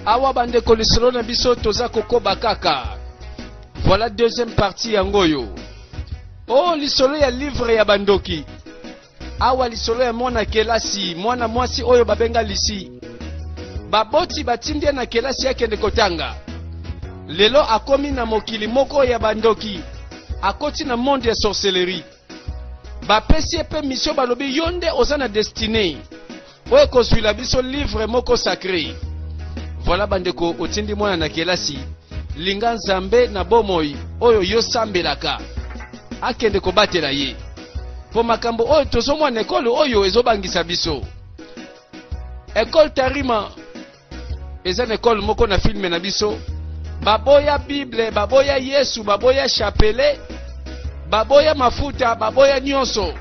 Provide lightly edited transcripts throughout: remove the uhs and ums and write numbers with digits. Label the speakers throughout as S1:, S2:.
S1: Awa bandeko lisolo na biso toza kokoba kaka. Voilà deuxième partie yango oyo. Oh lisolo ya livre ya bandoki. Awa lisolo ya mwana kelasi, mwana mwasi oyo babenga Lisi. Baboti batindi ye na kelasi akende kotanga. Lelo akomi na mokili moko ya bandoki. Akoti na monde ya sorcellerie. Bapesi ye mpe mission, balobi yo nde oza na destinée oyo ekozwila biso livre moko sacré. Voilà bandeko, otindi mwana na kelasi, linga Nzambe na bomoi oyo yo sambelaka, akende kobatela ye. Po makambo oyo tozomona na ekole oyo ezobangisa biso. Ekole Tarima eza na ekole moko na filme na biso, baboya Bible, baboya Yesu, baboya chapelet, baboya mafuta, baboya nyonso.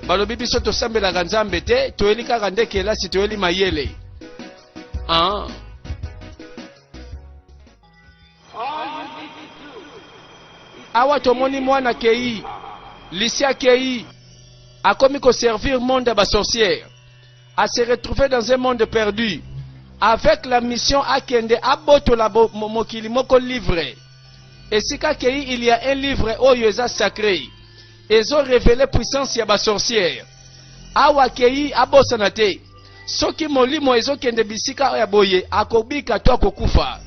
S1: Balobi biso tosambelaka Nzambe te, toyeli kaka nde kelasi, toyeli mayele. Ah. Awa tomoni mwana kei, Lisi akei, akomi koservir monde ya basorcière, a se retrouver dans un monde perdu avec la mission akende abotola mokili moko livre. Esika akei, il y a un livre oyo eza sacré, ezo révéler puissance ya basorcière. Awa akei, abosana te soki molimo ezokende bisika ya boye, akobika to akokufa.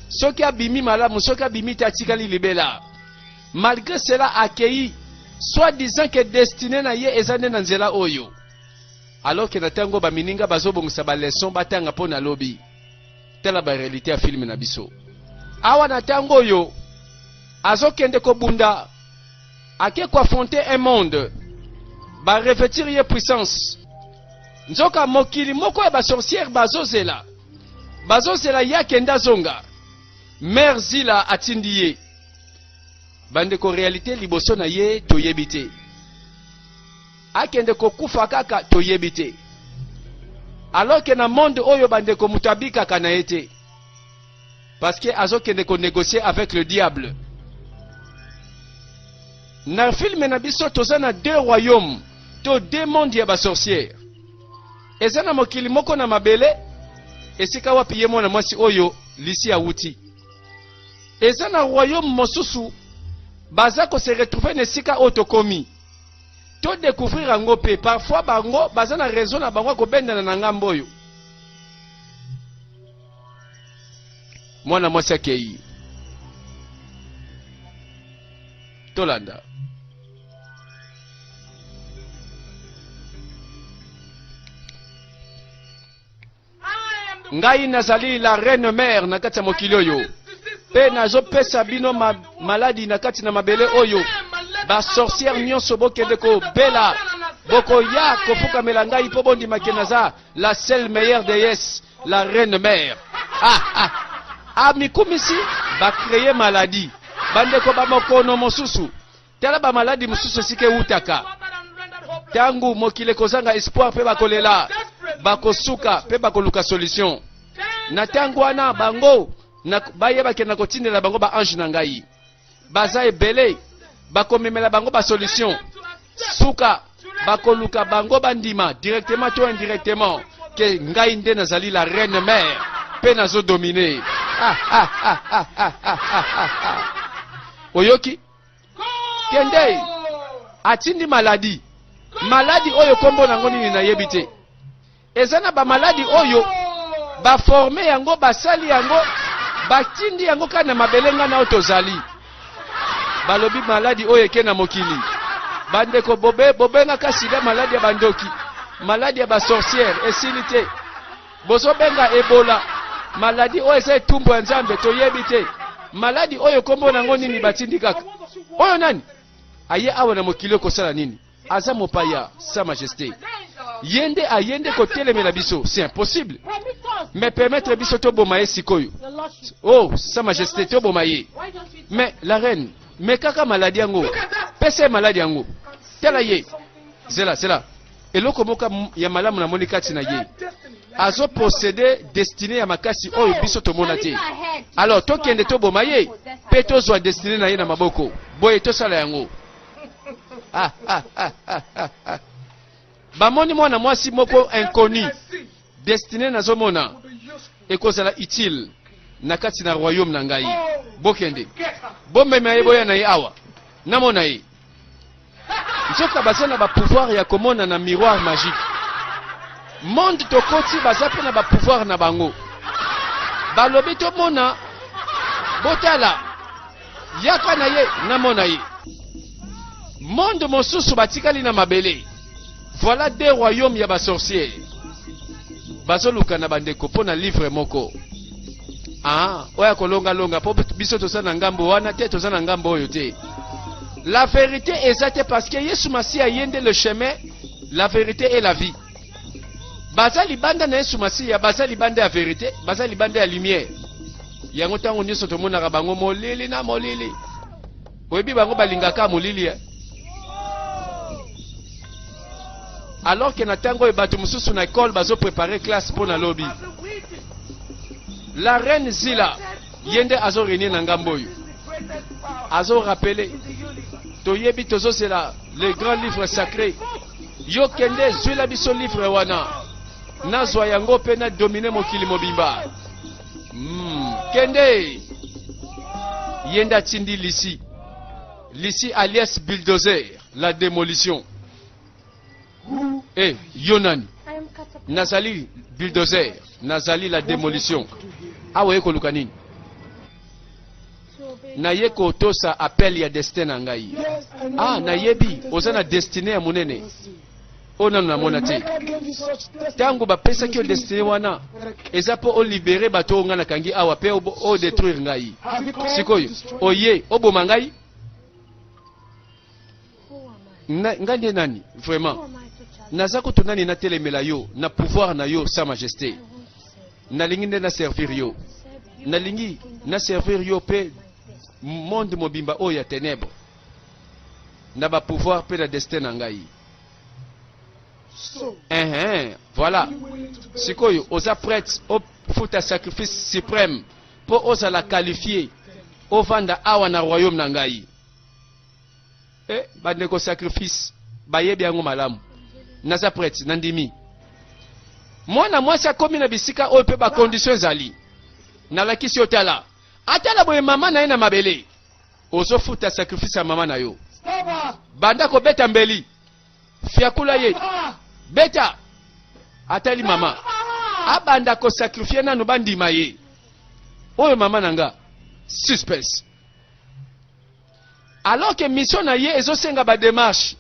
S1: Soki abimi malamu, soki abimi te, atikali libela. Malgré cela akei, soit disant que destinée na ye eza nde na nzela oyo, alors que na ntango bamininga bazobongisa baleson batanga mpo na lobi. Tala ba réalité ya filme na biso awa. Na ntango oyo azokende kobunda, ake koaffronter un monde, barevêtir ye puissance. Nzoka mokili moko ya basorcière bazozela, bazozela ye akende azonga. Mare Zila atindi ye. Bandeko, réalité liboso na ye toyebi te, akende kokufa kaka toyebi te. Alors que na monde oyo bandeko, moto abikaka na ye te, parce que azokende konégocier avec le diable. Na filme na biso toza na deux royaumes to deux mondes ya basorcière. Eza na mokili moko na mabele esika wapi ye mwana mwasi oyo Lisi awuti. Eza na royaume mosusu baza kose retrouver na esika oyo tokomi to découvrir yango. Mpe parfois bango baza na raison na bango ya kobendana na ngambo oyo. Mwana mwasi akei, tolanda. Ngai nazali la reine mère na kati ya mokili oyo, mpe nazopesa bino ma, maladi na kati na mabele oyo. Basorcière nyonso bokende kobela, bokoya kofukamela ngai mpo bondimake naza la seule meilleure déesse, la reine mère. Ah, ah. Amikumisi, bacreye maladi. Bandeko, bamokono mosusu, tala bamaladi mosusu esika ewutaka. Ntango mokili ekozanga espoir mpe bakolela, bakosuka mpe bakoluka solution. Na ntango wana bango bayebake na kotindela bango baange na ngai, baza ebele, bakomemela bango basolution. Suka bakoluka bango bandima directement to indirectement ke ngai nde nazali la reine mère mpe nazodomine. Ah, ah, ah, ah, ah, ah, ah, ah. Oyoki, kende, atindi maladi. Maladi oyo nkombo nango nini nayebi te. Eza na bamaladi oyo baforme yango, basali yango, batindi yango kaka na mabele ngai na oyo tozali. Balobi maladi oyo eke na mokili. Bandeko, bobe, bobengaka sida maladi ya bandoki, maladi ya basorciere, esili te. Bozobenga ebola maladi oyo eza etumbu ya Nzambe, toyebi te maladi oyo nkombo nango nini, batindi kaka. Oyo nani aye awa na mokili okosala nini? Aza mopaya, sa majesté. Ye nde aye nde kotelemela biso, c'est impossible. Mais permettre biso toboma ye sikoyo. Oh sa majesté, toboma ye. Mais la reine, mais kaka maladi yango, pesa ye maladi yango. Tala ye, zela zela, eloko moko ya malamu namoni kati na ye, azoposede destinée ya makasi oyo biso tomona te. Alors tokende toboma ye mpe tozwa destinée na ye na maboko. Boye tosala yango. Ah, ah, ah, ah, ah. Bamoni mwana mwasi moko inconnu. Destine nazomona ekozala utile na kati na royaume na ngai. Bokende, bomema ye, boya na ye awa, namona ye. Nzoka baza na bapouvoir ya komona na miroir magique. Monde tokoti, baza mpe na bapouvoir na bango. Balobi tomona, botala, yaka na ye, namona ye. Monde mosusu batikali na mabele. Voilà deux royaumes ya basorciere bazoluka na bandeko mpo na livre moko. Ah, oyo akolongalonga mpo biso toza na ngambo wana te, toza na ngambo oyo te. La vérité eza te parce que Yesu Masiya ye nde le chemin, la vérité et la vie. Baza libanda na Yesu Masiya, baza libanda ya vérité, baza libanda ya lumière. Yango ntango nyonso tomonaka bango molili na molili. Oyebi bango balingaka molili eh? Alors que na ntango oyo bato mosusu na ekole bazo préparer classe mpo na lobi. La reine Zila ye nde azo régner na ngambo oyo, azo rappeler toyebi tozozela le grand livre sacré. Yo kende zwela biso livre wana, nazwa yango mpe na domine mokili mobimba. Kende ye nde atindi Lisi, Lisi alias bulldozer, la démolition. Eh, yo nani? Nazali bulldozer, nazali la démolition. Awa ye koluka nini? Naye kotosa appel ya destin na ngai. Ah, nayebi oza na destine ya monene oyo nanu namona te. Ntango bapesaki yo destine wana, eza mpo olibere bato oyo ngai nakangi awa mpe odétruire ngai. Sikoyo oye oboma ngai. Ngai nde nani vraiment? Naza kutu nani natelemela yo na pouvoir na yo, sa majesté? Nalingi nde naservir yo, nalingi naservir yo mpe monde mobimba oyo ya ténèbre na bapouvoir mpe na destin na ngai. Voilà, sikoyo oza prête ofuta sacrifice suprême mpo ozala qualifié ovanda awa na royaume na ngai. Eh, bandeko, sacrifice bayebi yango malamu. Naza prête, nandimi. Mwana mwasi akomi na bisika oyo mpe bacondition ezali. Nalakisi yo, tala, atala boye, mama na ye na mabele. Ozofuta sacrifice ya mama na yo. Banda kobeta mbeli, fiakula ye, beta. Atali mama, abanda kosacrifier nanu bandima ye. Oyo mama na nga, suspense. Alors que mission na ye ezosenga badémarche,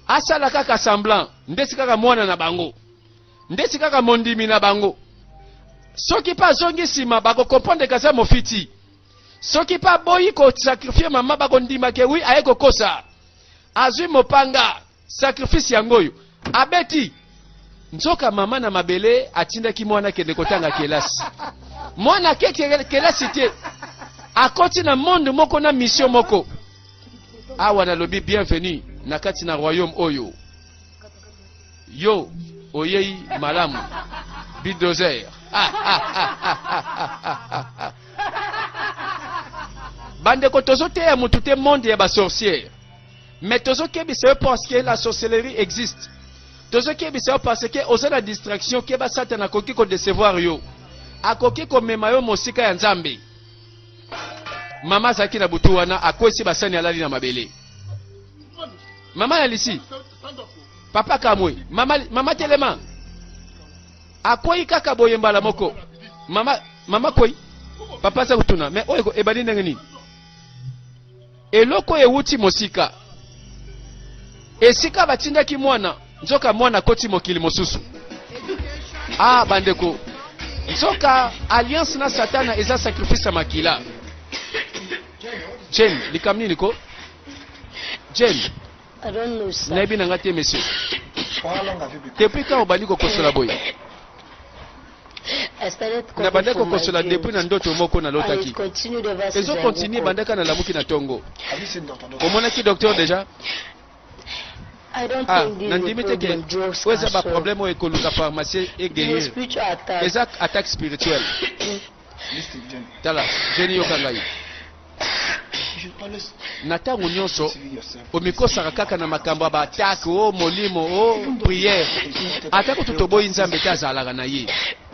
S1: asala kaka semblant ndeti kaka mwana na bango, ndeti kaka mondimi na bango. Soki mpe azongi nsima, bakocomprendre kaza mofiti. Soki mpe aboyi kosacrifier mama, bakondima ke oui, aye kokosa. Azwi mopanga, sacrifice yango oyo abeti. Nzoka mama na mabele atindaki mwana akende kotanga kelasi. Mwana ake kelasi te, akoti na monde moko na mission moko. Awa nalobi bienvenu na kati na royaume oyo. Yo oyei malamu, bulldozer. Ah, ah, ah, ah, ah, ah, ah, ah. Bandeko, tozoteya motu te monde ya basorcière, mais tozokebisa yo parce que la sorcellerie existe. Tozokebisa yo parce que oza na distraction. Keba, Satana akoki kodécevoir yo, akoki komema yo mosika ya Nzambe. Mama azalaki na butu wana, akwesi basani, alali na mabele. Mama na Lisi, papa kamwe, mama, mama telema, akwei kaka boye mbala moko. Mama, mama kwei, papa aza kotuna: "Mais oyo ebandi ndenge nini?" Eloko oyo ewuti mosika, esika batindaki mwana. Nzoka mwana akoti mokili mosusu. Ah bandeko, nzoka alliance na Satana eza sacrifice ya makila. Jane, likambo nini ko, Jane?
S2: I don't know, sir.
S1: Nayebi na nga te, monsieur.
S3: For how long have you been
S1: Depuis quand obandi kokosola boye?
S2: Na
S1: bandaki kokosola depuis na ndoto moko nalotaki. Ezocontinuer bandaka nalamuki na ntongo.
S3: Have you seen Dr. Doctor?
S1: Omonaki docteur déjà? Ah, nandimi te ke oyo eza baproblème oyo ekoluka pharmacie eguérir. Eza attaque spirituelle.
S3: Listen, Jenny.
S1: Tala Jenny, yoka ngai.
S3: You should always
S1: Na ntango nyonso
S3: deceive yourself.
S1: omikosaka kaka na makambo ya baatake o molimo o priere. Ata kutu toboyi Nzambe te, azalaka na ye.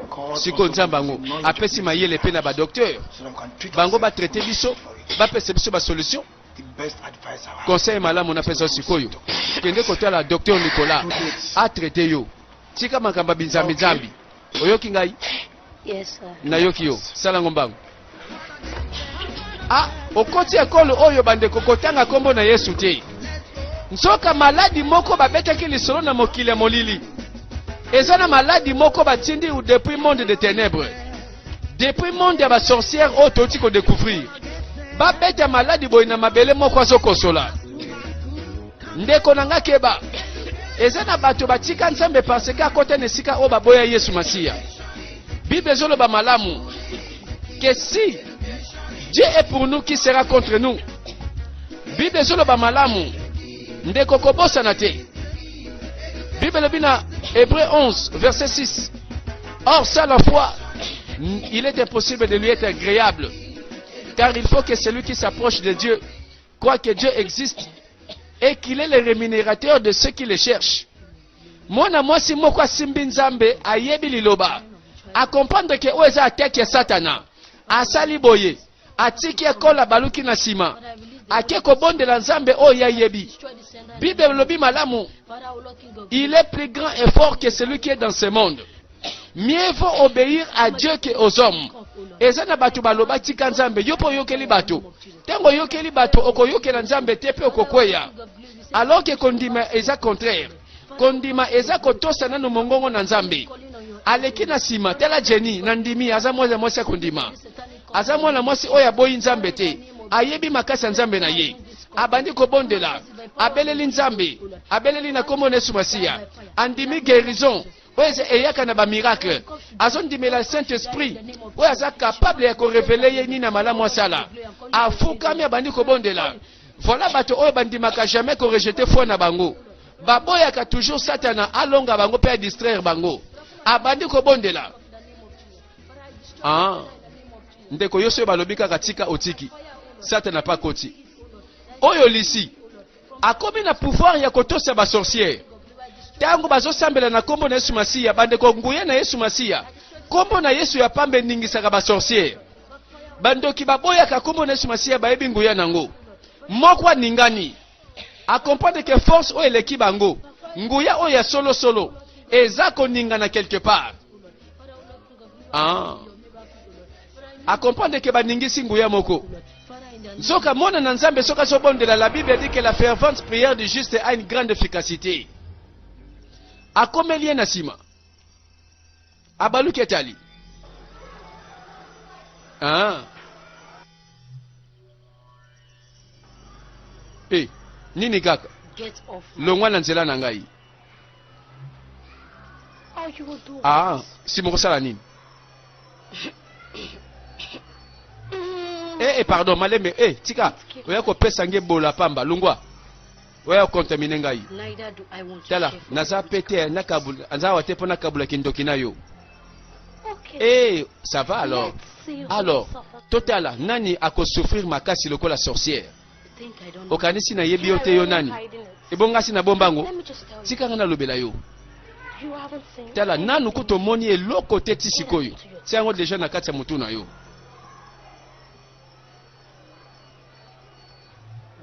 S3: God
S1: Sikoyo
S3: also
S1: Nzambe yango
S3: gives you knowledge
S1: apesi mayele mpe na badocteur
S3: so that we can treat
S1: bango
S3: ourselves
S1: batraite biso,
S3: for it.
S1: bapesa biso basolution.
S3: The best advice I have.
S1: Conseil malamu napesa yo sikoyo, kende kotala docteur Nicolas atraite yo. Tika makambo ya binzambi-nzambi. Oyoki ngai?
S2: Yes, sir.
S1: Nayoki yo. Salango mbangu. Ah, okoti ekolo oyo bandeko kotanga nkombo na Yesu te. Nzoka maladi moko babetaki lisolo na mokili ya molili. Eza na maladi moko batindi depuis monde de ténèbres, depuis monde ya basorcière oyo touti kodécouvrir. Babeta maladi boye na mabele moko azokosola. Ndeko na nga, keba. Eza na bato batika Nzambe parce que akota na esika oyo baboya Yesu Masiya. Bible ezoloba malamu que si Dieu est pour nous, qui sera contre nous? Bible ezoloba malamu, ndeko, kobosana te. Bible elobi na Hébreu 11 verset 6: Or sans la foi, il est impossible de lui être agréable, car il faut que celui qui s'approche de Dieu croit que Dieu existe et qu'il est le rémunérateur de ceux qui le cherchent. Mwana mwasi moko asimbi Nzambe, ayebi liloba, acomprendre ke oyo eza attaque ya Satana. Asali boye, atiki ekola, baluki na nsima, ake kobondela Nzambe oyo ayebi. Bible elobi malamu: Il est plus grand et fort que celui qui est dans ce monde. Mieux vaut obéir à Dieu que aux hommes. Eza na bato baloba tika Nzambe. Yo mpo oyokeli bato, ntango oyokeli bato, okoyokela Nzambe te mpe okokweya. Alors ke kondima eza contraire. Kondima eza kotosa nano mongongo na Nzambe. Aleki na nsima, tala Jenny na ndimi, aza mwana mwasi ya kondima, aza mwana mwasi oyo aboyi Nzambe te, ayebi makasi ya Nzambe na ye. Abandi kobondela, abeleli Nzambe, abeleli na nkombo na Yesu Masiya, andimi guérison oyo eza eyaka na bamiracle. Azondimela Saint Esprit oyo aza capable ya korévéler ye nini na malamu asala. Afukami, abandi kobondela. Voilà bato oyo bandimaka jamais korejeter foi na bango. Baboyaka toujours Satana alonga bango mpe adistraire bango. Abandi kobondela. Ah. Ndeko, yo soki balobi kaka tika, otiki, Satana mpe akoti. Oyo lisi akomi na pouvoir ya kotosa basorcière ntango bazosambela na nkombo na Yesu Masiya. Bandeko, nguya na Yesu Masiya, nkombo na Yesu ya pamba eningisaka basorcière. Bandoki baboyaka nkombo na Yesu Masiya, bayebi nguya nango. Moko aningani, acomprendre ke force oyo eleki bango, nguya oyo ya solosolo eza koningana quelque part. Ah. Acomprendre ke baningisi nguya moko. Nzoka mwana na Nzambe soki azobondela, la Bible dit que la fervente prière du juste a une grande efficacité. Akomeli ye na nsima, abaluki, etali. Ah. E nini kaka?
S2: Get off my
S1: Longwa na nzela na ngai.
S2: Oh, you will do
S1: Ah,
S2: what?
S1: nsima okosala nini? Eh, eh, pardon, malembe. Eh, tika oya kopesa nge bola pamba. Longwa, oya kocontaminer ngai.
S2: Neither do I want to
S1: Tala,
S2: share for
S1: naza pe te nakabula, naza awa te mpo nakabula kindoki na yo.
S2: Okay.
S1: Eh, ça va alors.
S2: Let's see who
S1: Alors
S2: suffers.
S1: totala nani akosouffrir makasi lokola sorcière.
S2: You think I don't know?
S1: Okanisi nayebi yo te? Yo nani? Ebongasi na bombango.
S2: Let me just tell you.
S1: Tika nga nalobela yo.
S2: You haven't seen
S1: Tala, nanu ku tomoni eloko te ti sikoyo. Tia yango deja na kati ya motu na yo.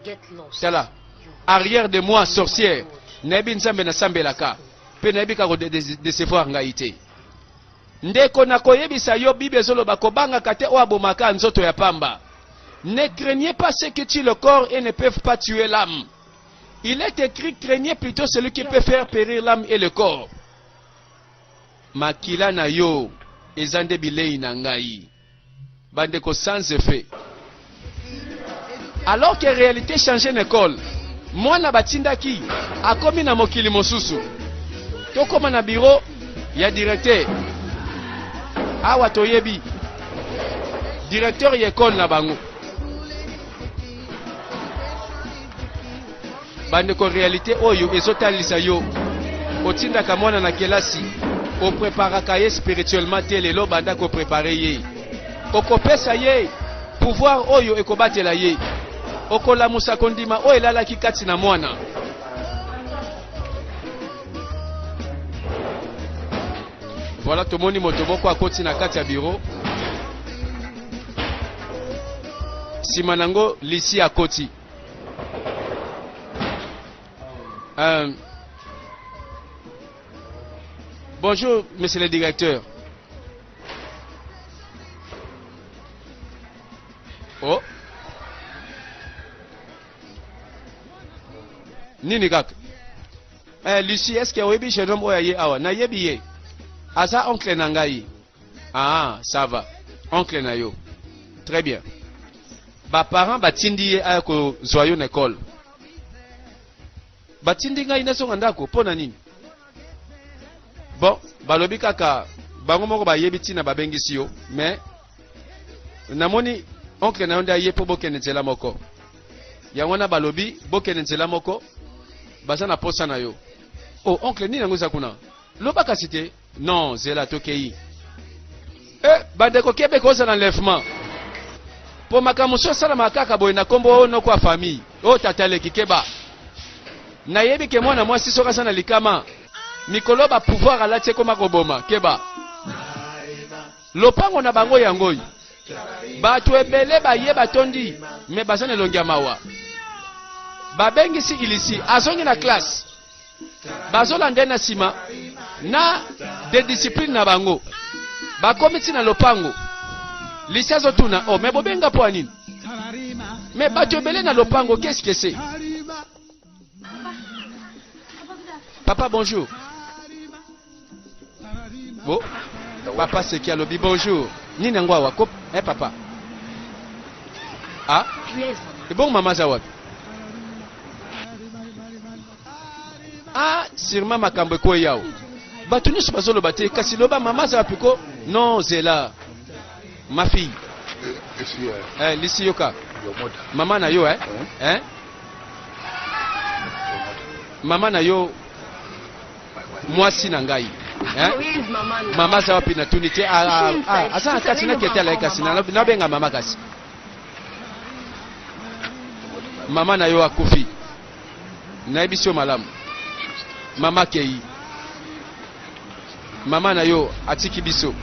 S2: Get lost.
S1: Tala,
S2: You
S1: arrière de moi, sorcière. Nayebi Nzambe nasambelaka mpe nayebi kaka kodécevoir ngai te. Ndeko, nakoyebisa yo, Bible ezoloba kobangaka te oyo abomaka nzoto ya pamba. Ne craignez pas ceux qui tuent le corps et ne peuvent pas tuer l'âme. Il est écrit: craignez plutôt celui qui peut faire périr l'âme et le corps. Makila na yo eza nde bilei na ngai. Bandeko, sans effet. Alors que réalité change na école, mwana batindaki akomi na mokili mosusu. Tokóma na bureau ya directeur. Awa toyebi directeur ya ekole na bango. Bandeko, réalité oyo ezotalisa yo, otindaka mwana na kelasi, opreparaka ye spirituellement te. Lelo banda koprépare ye, okopesa ye pouvoir oyo ekobatela ye. Okolamusa kondima oyo elalaki kati na mwana. Voilà, tomoni moto moko akoti na kati ya bureau. Sima nango Lisi akoti. Bonjour, monsieur le directeur. Oh. Nini kaka? Eh, Lucie, est-ce que oyebi jeune homme oyo aye awa? Nayebi ye. Aza oncle na ngai. Ah, ça va. Oncle na yo. Très bien. Ba parents batindi ye aya kozwa yo na école. Batindi ngai nazonga ndako mpo na nini? Bon, balobi kaka bango moko bayebi ntina babengisi yo, mais namoni oncle na yo nde aye mpo bokende nzela moko. Yango wana balobi bokende nzela moko, baza na posa na yo. Oh oncle, nini yango eza kuna? Loba kasi te. Non, zela tokei. Eh, bandeko kebe kozala enlèvement. Po makambo mosusu esalamaka kaka boye na kombo oyo noko ya famille. Oyo tata leki keba. Nayebi ke mwana mwasi soki aza na likama, mikolo ba pouvoir alati ekoma koboma, keba. Lopango na bango yango oyo. Bato ebele baye batondi, me baza na elongi ya mawa. Babengisi Ilisi, azongi na classe. Bazolanda ye na nsima na dediscipline na bango. Bakomi ti na lopango. Lisi azotuna, oh, me bobenga mpo ya nini? Me bato ebele na lopango, qu'est-ce que c'est? Papa, bonjour. Bo, papa seki alobi bonjour. Nini yango awa? Ko, eh papa. Ah? Ebongo mama aza wapi? Ah, sûrement makambo ekoyi awa. Bato nyonso bazoloba te, kasi loba mama aza wapi ko? Non, zela. Ma fille. Eh, lisi yoka. Mama na yo, eh? Eh? Mama na yo mwasi na ngai eh? Mama aza wapi? Natuni te. Ah, ah, ah, aza na kati naketala ye kasi nabenga mama kasi mama na yo akufi nayebisi yo malamu mama akei mama na yo atiki biso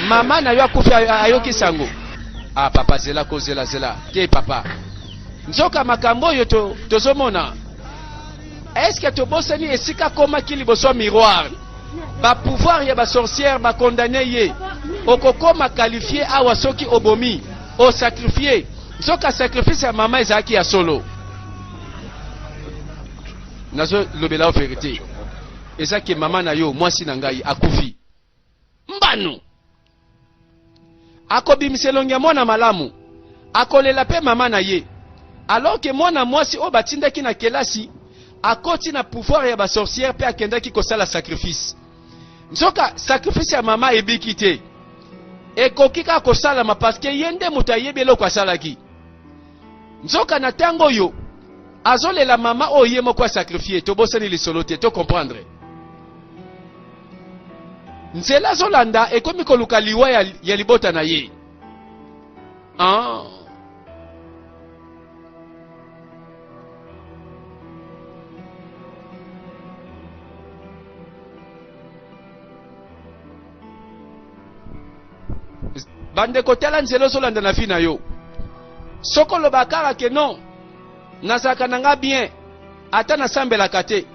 S1: mama na yo akufi ayoki sango ah papa zela ko zela zela te papa nzoka makambo oyo tozomona eske tobosani esika akomaki liboso ya miroir ba pouvoir ya ba sorcière ba condamne ye okokoma qualifié awa soki obomi osacrifie nzoka sacrifice ya mama ezalaki ya solo nazolobela yo verité eza ke mama na yo mwasi na ngai akufi mbano akobimisa elongi ya mwana malamu akolela mpe mama na ye alors ke mwana mwasi oyo batindaki na kelasi akoti na pouvoir ya basorcière mpe akendaki kosala sacrifice nzoka sacrifice ya mama ebiki te ekoki kaka kosalama parce que ye nde moto ayebi eloko asalaki nzoka na ntango oyo azolela mama oyo ye moko asacrifie tobosani lisolo te to comprendre nzela azolanda ekomi koluka liwa ya libota na ye ah. Bandeko tala nzela ozolanda na vie na yo soki oloba kaka ke non nazalaka na nga bien ata nasambelaka te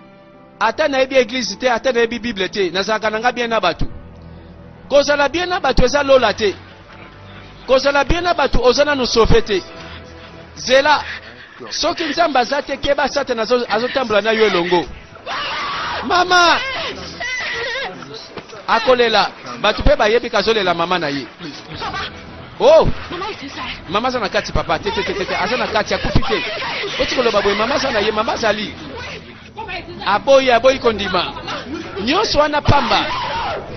S1: ata nayebi eglise te ata nayebi bible te nazalaka na nga bien na bato kozala bien na bato eza lola te kozala bien na bato oza nanu sauve te zela soki nzambe aza te keba satana azotambola na yo elongo mama akolela bato mpe bayebi kazolela mama na ye oh mama aza na kati papa te te te te aza na kati akufi te oti koloba boye mama aza na ye mama azali aboyi aboyi kondima nyonso wana pamba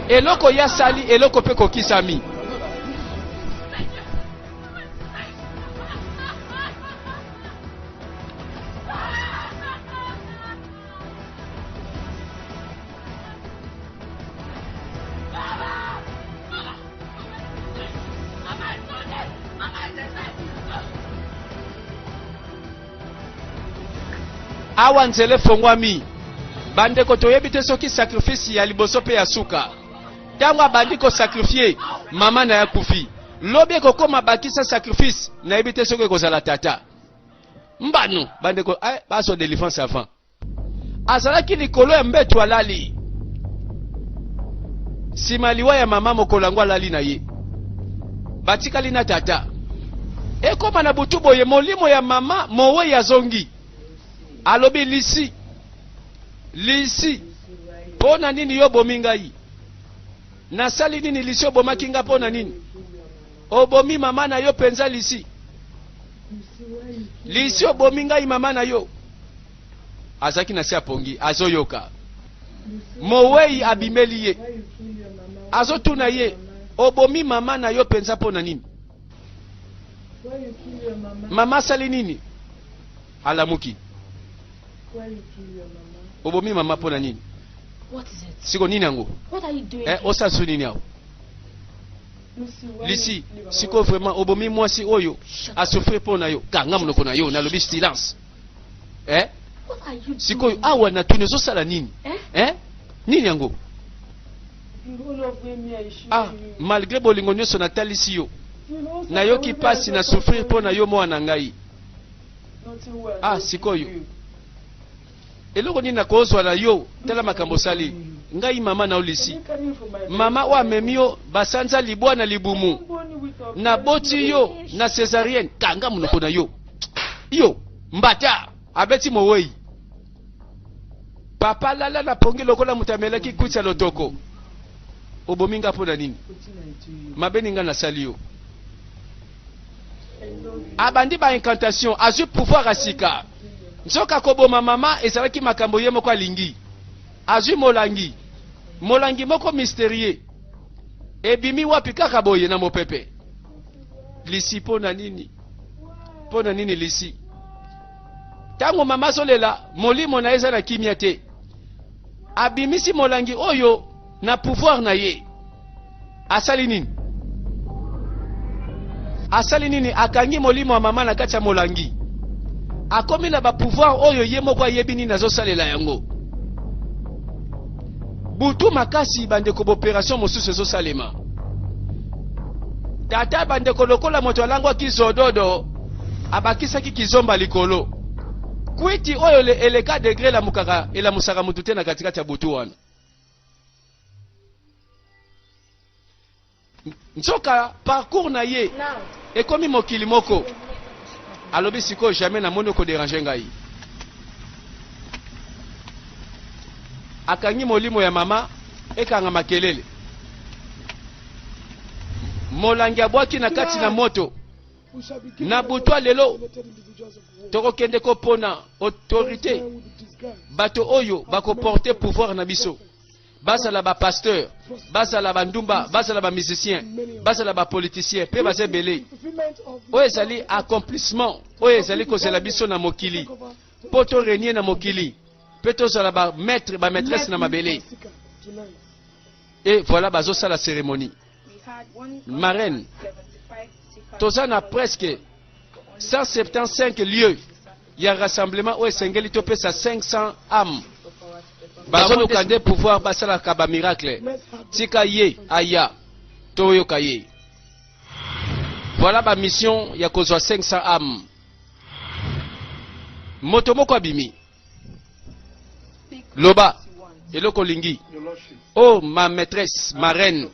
S1: eloko ye asali eloko mpe kokisami Awa nzela efongwami. Bandeko, toyebi te soki sacrifice ya liboso mpe ya suka. Ntango abandi kosacrifier, mama na ye akufi. Lobi ekokoma bakisa sacrifice, nayebi te soki ekozala tata. Mbano bandeko, eh, bazwa délivrance avant. Azalaki likolo ya mbeto alali. Sima liwa ya mama, mokolo yango alali na ye. Batikali na tata. Ekoma na butu boye, molimo ya mama mowei azongi. Alobi: "Lisi, Lisi, mpo na nini yo obomi ngai? Nasali nini? Lisi, obomaki nga mpo na nini? Obomi mama na yo mpenza. Lisi, Lisi, obomi ngai mama na yo." Azalaki na se apongi, azoyoka mowei abimeli ye, azotuna ye: "Obomi mama na yo mpenza mpo na nini? Mama asali nini?" Alamuki. "Obomi mama mpo na nini?"
S2: What is it?
S1: "Siko nini yango?"
S2: What are you doing
S1: Eh,
S2: here?
S1: osala su nini awa, Lisi? Sikoyo vraiment obomi mwasi oyo asouffrir mpo na yo. Kanga monoko na yo, nalobi silence, eh?
S2: What are you
S1: Sikoyo
S2: doing?
S1: awa natuni, ozosala nini?
S2: Eh?
S1: Eh? Nini yango? Ah, malgré bolingo nyonso natalisi yo, nayoki mpasi na souffrir mpo na yo, mwana na ngai. Ah, sikoyo eloko nini nakozwa na yo? Tala makambo osali ngai, mama na yo Lisi, mama oyo amemi yo basanza 9 na libumu, naboti yo na césarienne. Kanga monoko na yo, yo mbata. Abeti mowei. Papa lala na pongi lokola moto amelaki kwiti ya lotoko. "Obomi nga mpo na nini? Mabe nini nga nasali yo?" Abandi baincantation, azwi pouvoir ya sika. Nzoka koboma mama ezalaki makambo ye moko alingi. Azwi molangi, molangi moko mystérieux ebimi wapi kaka boye na mopepe. "Lisi, mpo na nini? Mpo na nini, Lisi?" Ntango mama azolela, molimo na ye eza na kimia te. Abimisi molangi oyo na pouvoir na ye. Asali nini? Asali nini? Akangi molimo ya mama na kati ya molangi. Akomi na bapouvoir oyo ye moko ayebi nini azosalela yango. Butu makasi, bandeko, baopération mosusu ezosalema. Tata, bandeko, lokola moto alangwaki zododo, abakisaki kizomba likolo. Kwiti oyo eleka degré, elamukaka, elamusaka motu te na katikati ya butu wana. Nzoka parcours na ye
S2: Now,
S1: ekomi mokili moko. Alobi: "Sikoyo jamais namoni okodéranger ngai." Akangi molimo ya mama, ekanga makelele. Molangi abwaki na kati na moto. Na butwa lelo tokokende kopona autorité, bato oyo bakoporter pouvoir na biso, bazala bapasteur, bazala bandumba, bazala bamusicien, bazala bapoliticien, mpe baza ebele. Oyo ezali accomplissement oyo ezali kozela biso na mokili mpo torégner na mokili mpe tozala bamaître, bamaîtresse na mabele. Et voilà, bazosala cérémonie. Marraine, toza na presque 175 lieux ya rassemblement oyo esengeli topesa 500 âme. Bazoluka nde pouvoir, basalaka bamiracle. Tika ye aya, toyoka ye. Voilà bamission ya kozwa 500 âme. Moto moko abimi: "Loba eloko olingi." "Oh, ma maîtresse, ma reine,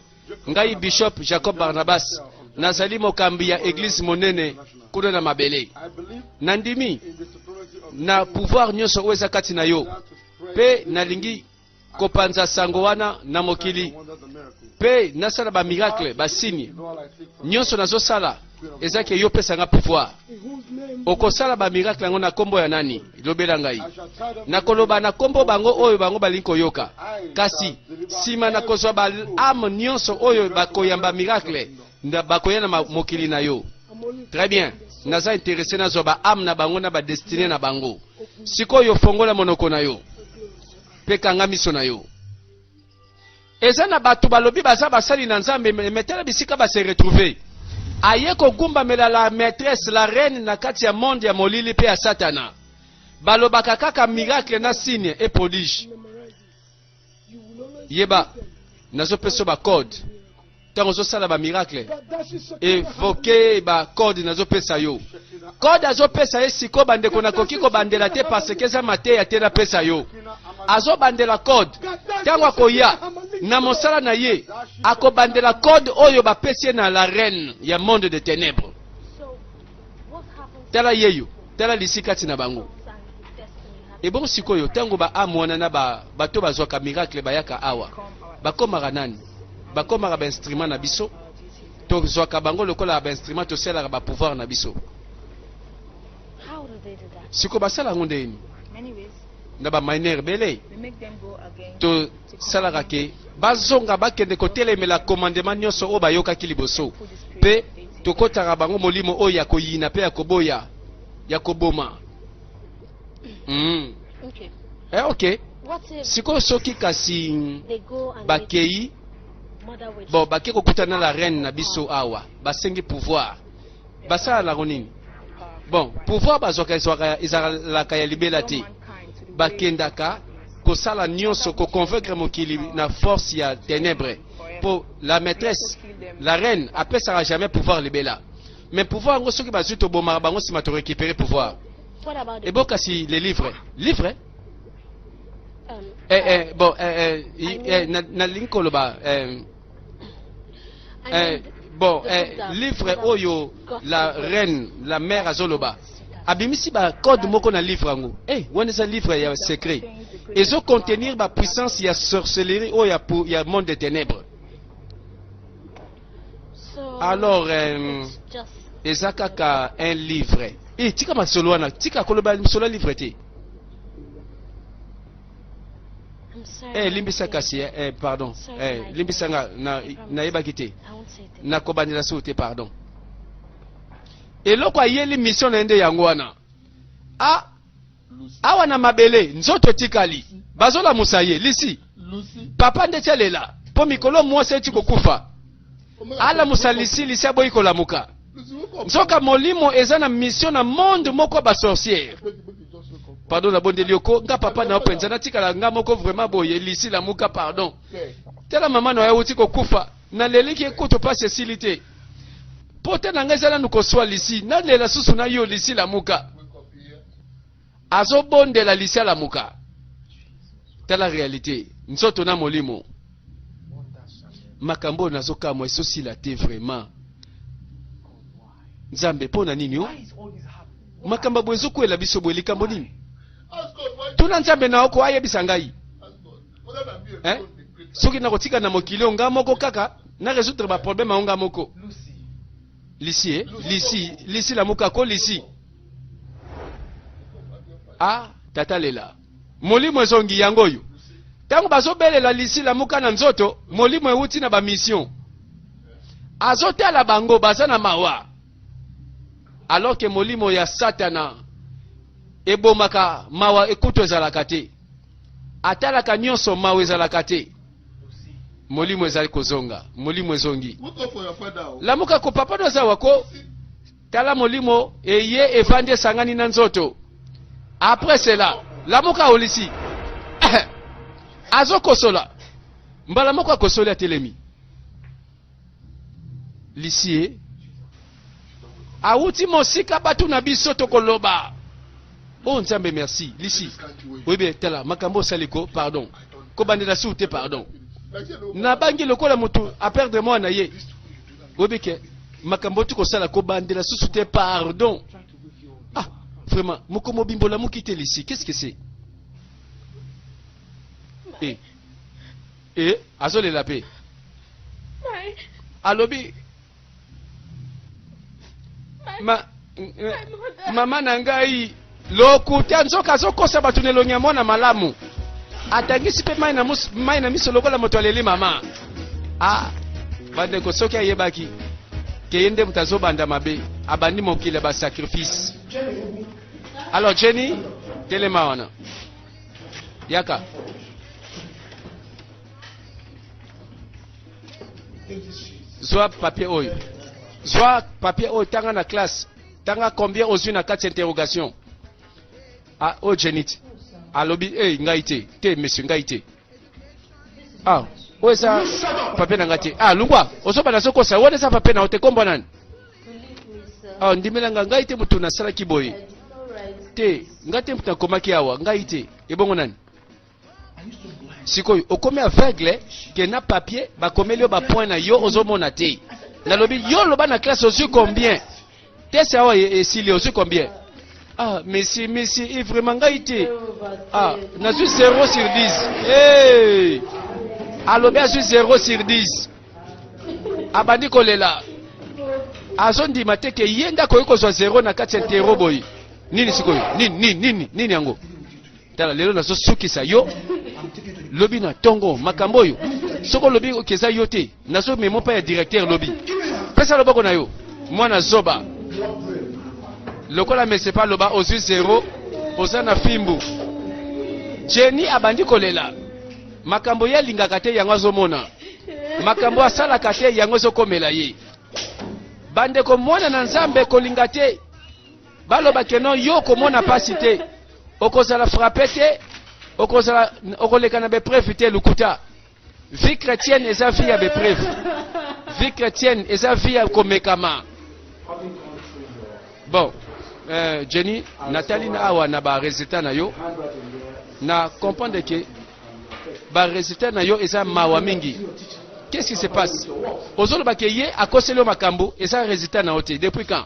S1: ngai Bishop Jacob Barnabas, nazali mokambi ya église monene kuna na mabele. Nandimi na pouvoir nyonso oyo eza kati na yo, mpe nalingi kopanza sango wana na mokili mpe nasala bamiracle, basigne nyonso nazosala. Eza ke yo opesanga pouvoir. Okosala bamiracle yango na nkombo ya nani? Lobela ngai." "Nakoloba na nkombo bango oyo bango balingi koyoka, kasi nsima nakozwa baâme nyonso oyo bakoyamba miracle, bakoya na mokili na yo." "Très bien, naza intéressé nazwa baâme na bango na badestinée na bango. Sikoyo fongola monoko na yo mpe kanga miso na yo." Eza na bato balobi baza basali na Nzambe, metala bisika base retrouver. Aye kogumbamela la maîtresse, la reine na kati ya monde ya molili mpe ya Satana. Balobaka kaka miracle na signe et prodige. Yeba, nazopesa yo bacode ntango ozosala bamiracle, evoke bacode nazopesa yo. Code azopesa ye sikoyo, bandeko, nakoki kobandela te parce que eza mateya te napesa yo. Azobandela code ntango akoya na mosala na ye, akobandela code oyo bapesi ye na la reine ya monde de ténèbres.
S2: So, what happens
S1: Tala yeyo, tala lisi kati na bango.
S2: and destiny happens?
S1: Ebongo sikoyo ntango ba âme wana na bato bazwaka miracle bayaka awa, bakomaka nani? Bakomaka bainstrument na biso. Tozwaka bango lokola bainstrument, tosalaka bapouvoir na biso.
S2: How do they do that?
S1: Sikoyo basala yango ndeni?
S4: Many ways.
S1: Na bamanière ebele.
S4: We make them go against
S1: Tosalaka ke bazonga, bakende kotelemela commandement nyonso oyo bayokaki liboso, mpe tokotaka bango molimo oyo ya koyina mpe ya koboya, ya koboma.
S2: Okay.
S1: Eh, ok.
S2: What if
S1: Sikoyo soki kasi
S2: they go and meet
S1: bakei
S2: Mother Witch?
S1: Bon, bake kokutana na la reine na biso awa, basengi pouvoir, basala yango nini? Bon, pouvoir bazwaka ezwaka ezalaka ya libela te.
S4: Mankind to the
S1: Bakendaka kosala nyonso koconvaincre mokili na force ya ténèbre, mpo la maîtresse, la reine, apesaka jamais pouvoir libela. Mais pouvoir yango, soki bazwi, tobomaka bango, nsima torécupérer pouvoir.
S2: What about the
S1: Ebo kasi les livres, livre bon, eh, nalingi koloba
S2: I mean,
S1: bon,
S2: the book that
S1: livre
S2: Mother
S1: oyo
S2: got
S1: la
S2: from
S1: reine, la mère azoloba, abimisi bacode moko na livre yango. Wana eza livre ya secret, ezocontenir bapuissance ya sorcellerie oyo ya monde de ténèbres.
S2: So
S1: Alors,
S2: it's just
S1: eza kaka un livre. Tika masolo wana, tika koloba masolo ya livre te.
S2: I'm sorry.
S1: Limbisa kasi, pardon.
S2: Sorry, Mike.
S1: Limbisa nga na, nayebaki te.
S2: I won't say it again.
S1: Nakobandela suku te, pardon. Eloko ayeli mission na ye nde yango wana. A awa na mabele, nzoto etikali, bazolamusa ye lisi.
S5: Lucy.
S1: Papa ndeti alela mpo mikolo mwasi eti kokufa, alamusa lisi, lisi aboyi kolamuka.
S5: Lucy, wake up.
S1: Nzoka molimo eza na mission na monde moko ya basorcière.
S5: Make you just wake up.
S1: Pardon, nabondeli yoko nga papa na yo mpenza, natikala nga moko vraiment boye. Lisi, lamuka, pardon.
S5: There.
S1: Tala, mama na yo awuti kokufa, naleliki ekutu mpasi esili te, mpo te na ngai eza nanu koswa. Lisi, nalela susu na yo. Lisi, lamuka.
S5: Wake up here.
S1: Azobondela lisi alamuka. Tala réalité, nzoto na molimo. Makambo oyo nazokamwa, ezosila te vraiment. Nzambe, mpo na nini o makambo boye ezokwela biso boye? Likambo nini?
S5: Ask God why.
S1: Tuna Nzambe na oko ayebisa ngai.
S5: Ask God. Whether than be
S1: Eh?
S5: alone, the great
S1: Soki nakotika na mokili oyo nga moko kaka na résoudre baproblème yango nga moko. Lisi, lisi, lisi, lamuka ko, lisi. Ah, tata lela, molimo ezongi yango oyo. Ntango bazobelela lisi lamuka na nzoto, molimo ewuti na bamission, azotala bango, baza na mawa, alors que molimo ya Satana ebomaka, mawa ekutu ezalaka te. Atalaka nyonso, mawa ezalaka te. Molimo ezali kozonga, molimo ezongi.
S5: Wake up for your father. Oh.
S1: Lamuka ko, papa no aza wako. Tala, molimo eye evandi, esangani na nzoto. Après cela, lamuka olisi, azokosola mbala moko, akosoli, atelemi. Lisi ye awuti mosika, bato na biso tokoloba o Nzambe merci. Lisi, oyebi, tala makambo osali ko, pardon, kobandela suku te, pardon. Nabangi lokola moto aperdre mwana ye. Oyebi ke makambo oti kosala, kobandela susu te, pardon. Ah, vraiment, moko mobimbo olamuki te. Lisi, qu'est-ce que c'est? E azolela mpe. Alobi mama na ngai. Lokuta, nzoka azokosa bato na elongi ya mwana malamu. Atangisi mpe mai na miso lokola moto aleli mama. Ah, bandeko, soki ayebaki ke ye nde moto azobanda mabe, abandi mokili ya basacrifice. Alors Jenny, telema wana, yaka. Zwa papier oyo, zwa papier oyo, tanga na classe, tanga combien ozwi na kati ya interrogation. Ah, oyo Jenny te. Alobi hey, ngai te te monsieur, ngai te. Ah, oyo eza papier na ngai te. Ah, lungwa, ozobanda azokosa, wana eza papier na yo te. Kombo nani? Ah, ndimela nga, ngai te moto nasalaki boye te, ngai te moto nakomaki awa, ngai te. Ebongo nani? Sikoyo okomi aveugle ke na papier bakomeli yo bapoint na yo ozomona te. Nalobi yo loba na classe ozwi combien? Test awa esili, ozwi combien? Ah, messi messi eh, vraiment ngai te. Ah, nazwi 0 sur 10. Hey! Alobi azwi 0 sur 10, abandi kolela, azondima te ke ye nde akoki kozwa 0 na kati ya ntero boye. Nini sikoyo? Nini nini nini nini yango? Tala, lelo nazosukisa yo, lobi na ntongo makambo oyo soki olobi oke eza yo te, nazomema mpa ya directeur lobi. Pesa loboko na yo, mwana zoba. Lokola mese pa aloba ozwi zero, oza na fimbu. Jenny abandi kolela. Makambo ye alingaka te yango azomona, makambo asalaka te yango ezokomela ye. Bandeko, mwana na Nzambe kolinga te baloba ke non, yo okomona pasi te, okozala frappe te, okozala okoleka na bepreuve te. Lukuta. Vie chrétienne eza vie ya bepreuve, vie chrétienne eza vie ya komekama. Bon, Jenny, natali na awa na baresultat na yo, na comprendre ke baresultat na yo eza mawa mingi. Qu'est-ce qui se passe? Ozoloba ke ye akoseli yo makambo, eza résultat na yo te. Depuis quand?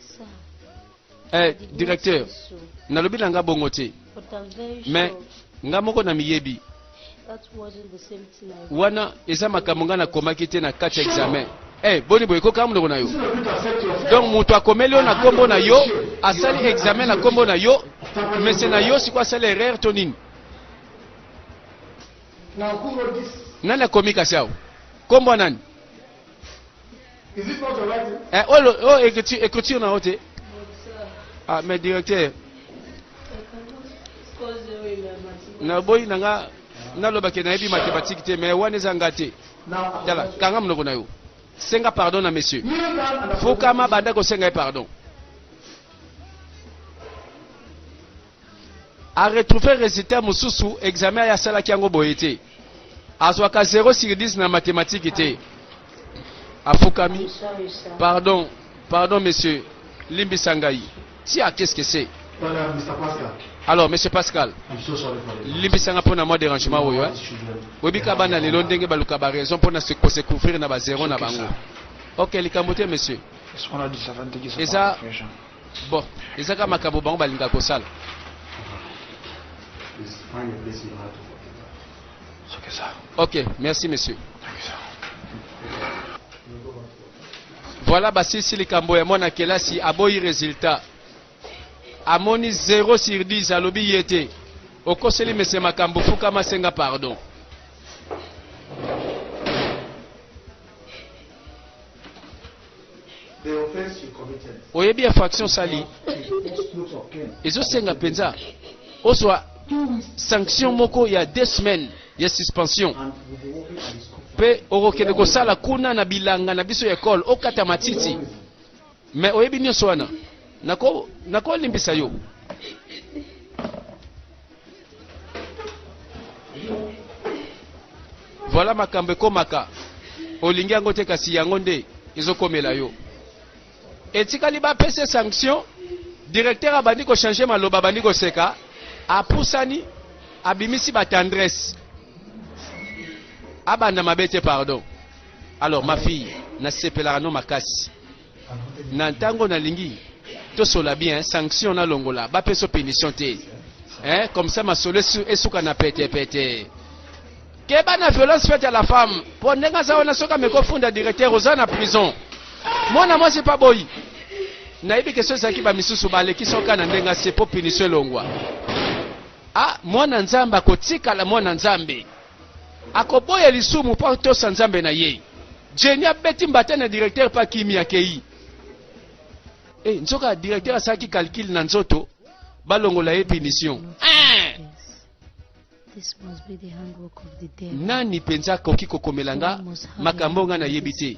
S2: Sir,
S1: Eh,
S2: I did not
S1: directeur,
S2: say so,
S1: nalobi na nga bongo te,
S2: but I'm very
S1: mais
S2: sure
S1: nga moko na miyebi.
S2: that wasn't the same thing I
S1: Wana eza makambo nga nakomaki te na kati ya examen. Eh, boni boye kokanga monoko na yo? Donc moto akomeli yo na nkombo na yo, asali examen na nkombo na yo, mese na yo, sikoyo asali erreur to nini?
S3: Now, who wrote this?
S1: Nani akomi kasi awa? Nkombo ya nani?
S3: Is it not your writing?
S1: Eh, oyo oyo écriture na yo te. Ah, mais directeur,
S2: I cannot score zero in my mathematics.
S1: Naboyi na nga nalobaki nayebi mathématique te, mais wana eza nga te.
S3: Now,
S1: Tala, kanga monoko na yo, senga pardon na monsieur.
S3: Kneel down and
S1: Fukama, banda kosenga ye pardon. Aretrouve résultat mosusu, examen aye asalaki yango boye te, azwaka 0 sur 10 na mathématique te. Afukami.
S2: I'm sorry, sir.
S1: Pardon, pardon monsieur, limbisa ngai. Tia, qu'est-ce que c'est?
S3: Well, Mr. Pascal,
S1: Alors monsieur Pascal,
S3: I'm so sorry for the
S1: limbisanga mpo na mwa dérangement oyo, eh?
S3: These children.
S1: Oyebika bana lelo ndenge baluka baraison mpona kose couvrir na bazero na bango. Ok, likambo te monsieur.
S3: It's one of the disadvantages of
S1: Eza-
S3: our profession.
S1: Bon, eza kaka makambo bango balingaka kosala.
S6: Please find a place in your heart to forgive her.
S3: It's okay, sir.
S1: Ok, merci monsieur.
S3: Thank you, sir.
S1: Voilà, basilisi likambo ya mwana kelasi aboyi résultat, amoni 0 sur 10, alobi ye te. Okoseli mese makambo, fukama, senga pardon.
S6: The offense you committed,
S1: Oyebi infraction osali
S6: take note of Cain.
S1: ezosenga mpenza ozwa sanction moko ya 2 semaines ya suspension.
S6: And will be working at the school.
S1: Mpe okokende kosala kuna na bilanga na biso ya ekole, okata matiti. Me oyebi nyonso wana, nakolimbisa yo. Voilà, makambo ekomaka, olingi yango te, kasi yango nde ezokomela yo. Etikali bapesa sanction. Directeur abandi kochange maloba, abandi koseka, apusani, abimisi batendresse, abanda mabe te. Pardon. Alors ma fille, nasepelaka no makasi na ntango nalingi tosola bien. Sanction nalongola, bapesa punition te, hein? Comme ça masolo esuka na petepete. Keba na violence faite à la femme, mpo ndenge aza wana, soki ameki ofunda directeur, oza na prison. Mwana mwasi mpa boyi, nayebi ke so ezalaki bamisusu baleki soka na ndenge ase mpo punition elongwa. Ah, mwana Nzambe akotikala mwana Nzambe, akoboya lisumu mpo atosa Nzambe na ye. Jenny abeti mbata na directeur mpe akimi, akei. E, nzoka directeur asalaki calcul na nzoto, balongola ye punition. Eh!
S2: This must be the handwork of the devil.
S1: Nani mpenza akoki kokomela nga makambo nga nayebi te?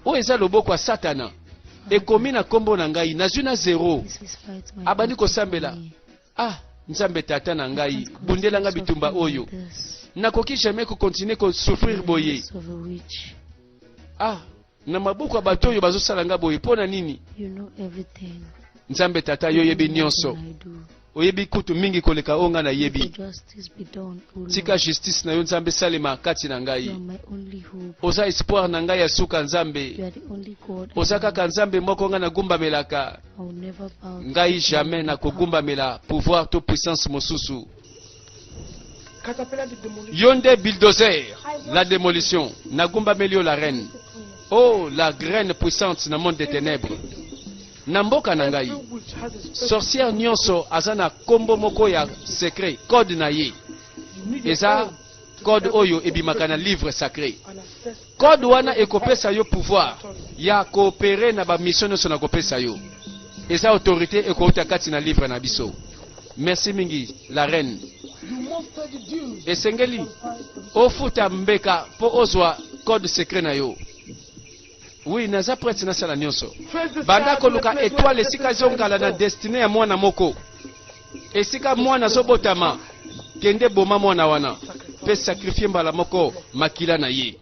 S1: Oyo eza loboko ya Satana, ekomi na nkombo na ngai, nazwi na zero.
S2: This fight my
S1: Abandi
S2: battle
S1: kosambela.
S2: for me.
S1: Ah. Nzambe tata na
S2: I
S1: ngai,
S2: can't
S1: bundela
S2: continue
S1: nga bitumba
S2: suffering
S1: oyo.
S2: like this.
S1: Nakoki jamais kokontinue
S2: In
S1: kosouffrir
S2: the
S1: boye.
S2: hands of a witch.
S1: Ah, na maboko ya bato oyo bazosala nga boye mpo na nini?
S2: You know everything.
S1: Nzambe tata, yo oyebi
S2: Even more
S1: nyonso,
S2: than I do.
S1: oyebi kutu mingi koleka oyo nga
S2: Let
S1: nayebi.
S2: your justice be done, O
S1: Tika
S2: Lord.
S1: justice na yo, Nzambe, esalema kati na
S2: You
S1: ngai.
S2: are my only hope.
S1: Oza espoir na ngai ya suka,
S2: You
S1: Nzambe.
S2: are the only God I
S1: Oza
S2: know.
S1: kaka Nzambe moko ngai nagumbamelaka.
S2: I will never bow to
S1: Ngai
S2: any
S1: jamais
S2: other power.
S1: nakogumbamela pouvoir to puissance mosusu.
S4: Caterpillar de démolir.
S1: Yo nde bulldozer la démolition, nagumbameli yo, la reine. Oh, la graine puissante na monde des ténèbres, na mboka na ngai.
S4: Every witch has a special.
S1: Sorcière nyonso aza na nkombo moko ya secret, code na ye.
S4: You need your
S1: Eza
S4: own to
S1: code
S4: be able
S1: oyo
S4: to
S1: ebimaka na
S4: operate
S1: livre sacré.
S4: and access
S1: Code wana
S4: every
S1: ekopesa yo pouvoir ya koopere na bamission nyonso na kopesa yo. Eza autorité ekouta kati na livre na biso. Merci mingi, la reine.
S5: You must pay the dues.
S1: Esengeli
S5: Qualify for the
S1: ofuta mbeka mpo ozwa code secret na yo. Wi, naza prete, nasala nyonso.
S4: Trace the
S1: Banda
S4: star to the
S1: koluka
S4: place where
S1: étoile
S4: the
S1: esika
S4: destiny
S1: ezongala
S4: is
S1: na
S4: born.
S1: destine ya mwana moko, esika mwana azobotama, kende boma mwana wana mpe sakrifie mbala moko makila na ye.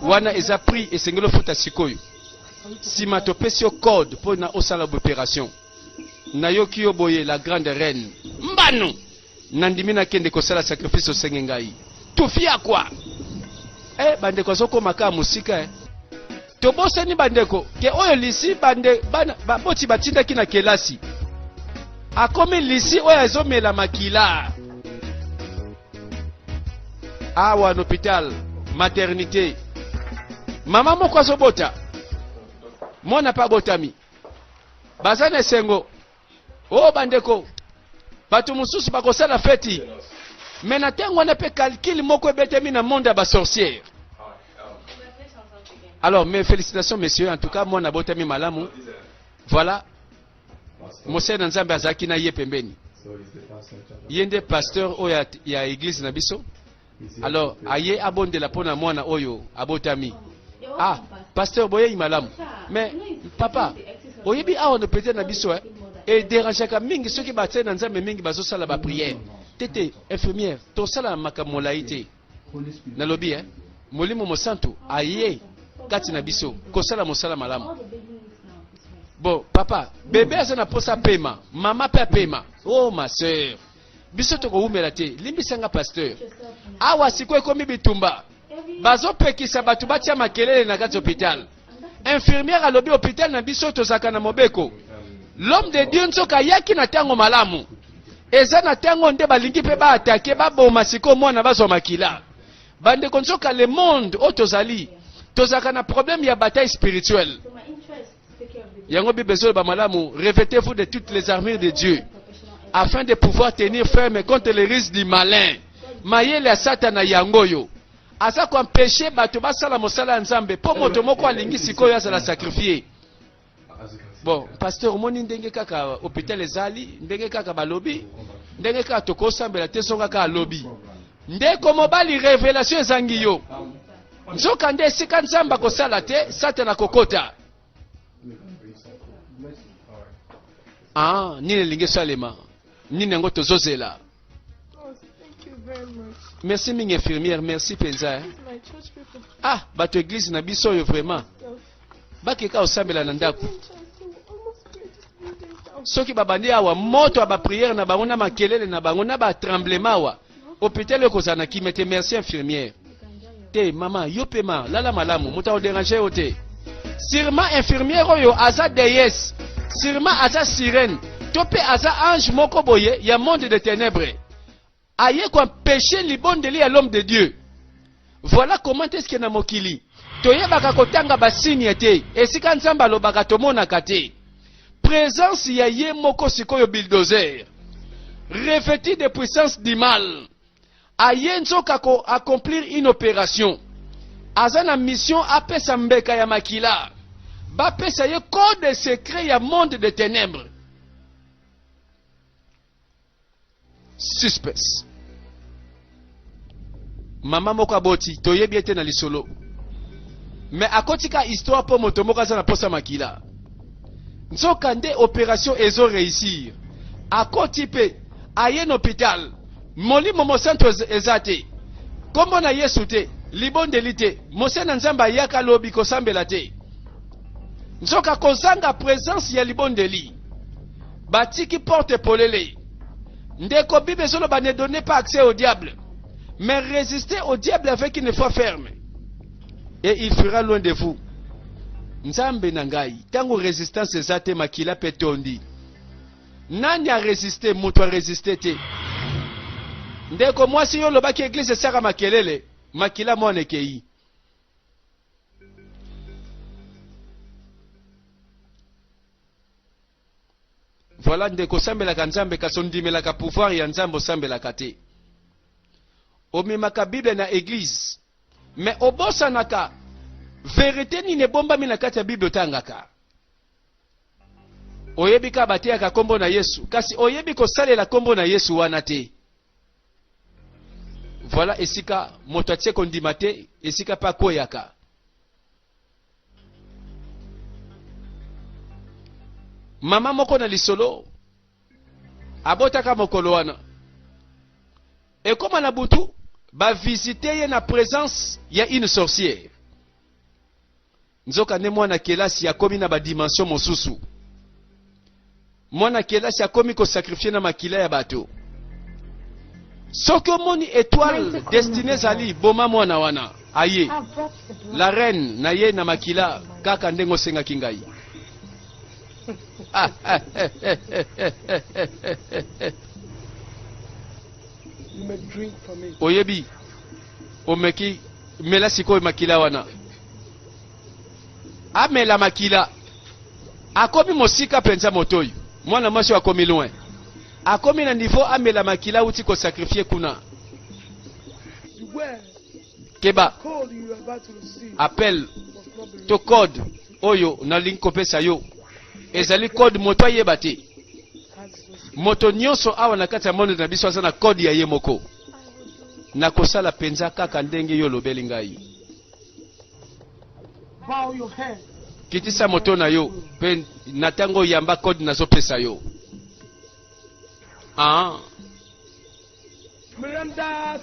S1: Wana eza prix esengeli ofuta sikoyo. Nsima topesi yo code mpo na osala opération. Nayoki yo boye, la grande reine. Mbano nandimi, nakende kosala sacrifice osenge ngai. Tufia kwa eh, bandeko azokóma kaka mosika eh. Tobosani bandeko ke oyo lisi bande, bana, baboti batindaki na kelasi, akomi lisi oyo azomela makila. Awa na hôpital maternité, mama moko azobota mwana mpe abotami, baza na esengo. Oyo bandeko, bato mosusu bakosala feti, me na ntango wana mpe calcul moko ebetemi na monde ya basorcière. Alors, mes félicitations, messieurs. En tout cas, mwana abotami malamu. Voilà, mosali na Nzambe azalaki na ye pembeni. Ye nde pasteur oyo ya église na biso. Alors aye abondela mpo na mwana oyo abotami. Ah, pasteur, boyei malamu. Mais papa, oyebi awa no peut-être na biso eh, ederangeaka mingi soki batie na Nzambe mingi bazosala baprière te. Te, infirmière, tosala makambo molai te. Nalobi eh, Molimo Mosantu aye kati na biso kosala mosala malamu. Bon, papa, bebe aza na posa apema, mama mpe apema. Oh, ma sœur, biso tokowumela te, limbisanga pasteur. Awa sikoyo ekomi bitumba, bazopekisa bato batia makelele na kati ya hôpital. Infirmière alobi hôpital na biso tozalaka na mobeko. L'homme de Dieu nzoka ayaki na ntango malamu. Eza na ntango nde balingi mpe baattaquer, baboma sikoyo mwana, bazwa makila. Bandeko, nzoka le monde oyo tozali, tozalaka na problème ya bataille spirituelle. Yango Bible ezoloba malamu: revêtez-vous de toutes les armures de Dieu afin de pouvoir tenir ferme contre les risques du malin. Mayele ya Satana yango oyo aza koempêcher bato basala mosala ya Nzambe, mpo moto moko alingi sikoyo azala sacrifié. Bon, pasteur, omoni ndenge kaka hôpital ezali, ndenge kaka balobi, ndenge kaka tokosambela te, songa kaka alobi. Ndeko mobali, révélation ezangi yo. Nzoka nde esika Nzambe akosala te, Satana akokota. Ah, nini elingi esalema? Nini yango tozozela?
S4: Oh, thank you very much.
S1: Merci mingi, infirmière, merci mpenza eh.
S4: This is my church people.
S1: Ah, bato église na biso oyo vraiment
S4: Stuff.
S1: bakeka kosambela na ndako.
S4: In church, so we almost pray this building down.
S1: Soki babandi awa moto ya baprière na bango na makelele na bango na batremblement, awa hôpital oyo ekozala na kimia te. Merci, infirmière. Te, mama, yo mpe ma lala malamu, moto akodéranger yo te. Sûrement infirmière oyo aza déesse, sûrement aza sirène to mpe aza ange moko boye ya monde de ténèbres, aye koempêcher libondeli ya l'homme de Dieu. Voilà comment est-ce que na mokili toyebaka kotanga basigne te. Esika Nzambe alobaka, tomonaka te présence ya ye moko. Sikoyo bulldozer revêtu de puissance du mal aye nzoka ko accomplir une opération. Aza na mission apesa mbeka ya makila, bapesa ye code secret ya monde de ténèbres. Suspense. Mama moko aboti, toyebi ete na lisolo, me akotika histoire mpo moto moko aza na posa makila. Nzoka nde opération ezo réussir, akoti mpe. Aye na hopital, Molimo Mosantu eza te, kombo na Yesu te, libondeli te, mose na Nzambe ayaka lobi kosambela te. Nzoka kozanga presence ya libondeli, batiki porte polele. Ndeko, Bible ezoloba ne donnez pas accès au diable, mais résistez au diable avec une foi ferme et il fuira loin de vous. Nzambe na ngai, tango resistance eza te, makila pe tondi. Nani a resiste? Moto a resiste te. Ndeko mwasi, yo olobaki eglise esaka makelele, makila mwana ekei. Voilà ndeko, osambelaka Nzambe kasi ondimelaka pouvoir ya Nzambe osambelaka te. Omemaka Bible na eglise mais obosanaka verite nini ebombami na kati ya Bible otangaka. Oyebi kaka bateyaka kombo na Yesu, kasi oyebi kosalela kombo na Yesu wana te. Voilà esika moto atie kondima te, esika pe akweyaka. Mama moko na lisolo abotaka mokolo wana, ekoma na butu ba visite ye na presence ya une sorcière. Nzoka nde mwana kelasi akomi na ba dimension mosusu. Mwana kelasi akomi ko sacrifier na makila ya bato. Soki omoni etoile destinee ezali, boma mwana wana aye. La reine na ye na makila kaka ndenge osengaki ngai. Oyebi, omeki mela sikoyo makila wana. Amela makila. Akomi mosika mpenza moto oyo. Mwana mwasi oyo akomi loin. Akomi na niveau amela makila auti ko sacrifier kuna. Keba. Appel to code oyo nalingi kopesa yo ezali code moto ayeba te. Moto nyonso awa na kati ya monde na biso aza na code ya ye moko. Nakosala mpenza kaka ndenge yo olobeli ngai. Kitisa moto na yo mpe na ntango oyamba code nazopesa yo. Ah.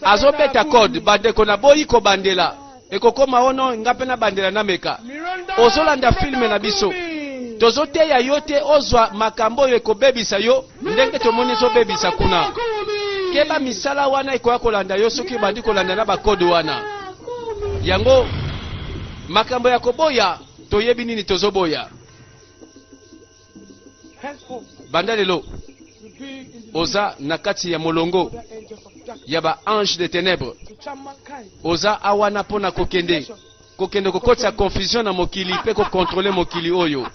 S1: Azobeta code, bandeko naboyi kobandela. Ekokoma ono nga mpe nabandela nameka. Ozolanda filme na biso. Tozoteya yo te ozwa makambo oyo ekobebisa yo ndenge tomoni ezobebisa kuna. Keba misala wana ekoya kolanda yo soki obandi kolanda na bakode wana. Yango makambo ya koboya toyebi nini tozoboya. Banda lelo oza na kati ya molongo ya ba anges de ténèbres. Oza awana mpo na kokende kokende kokotisa confusion na mokili mpe kokontrole mokili oyo.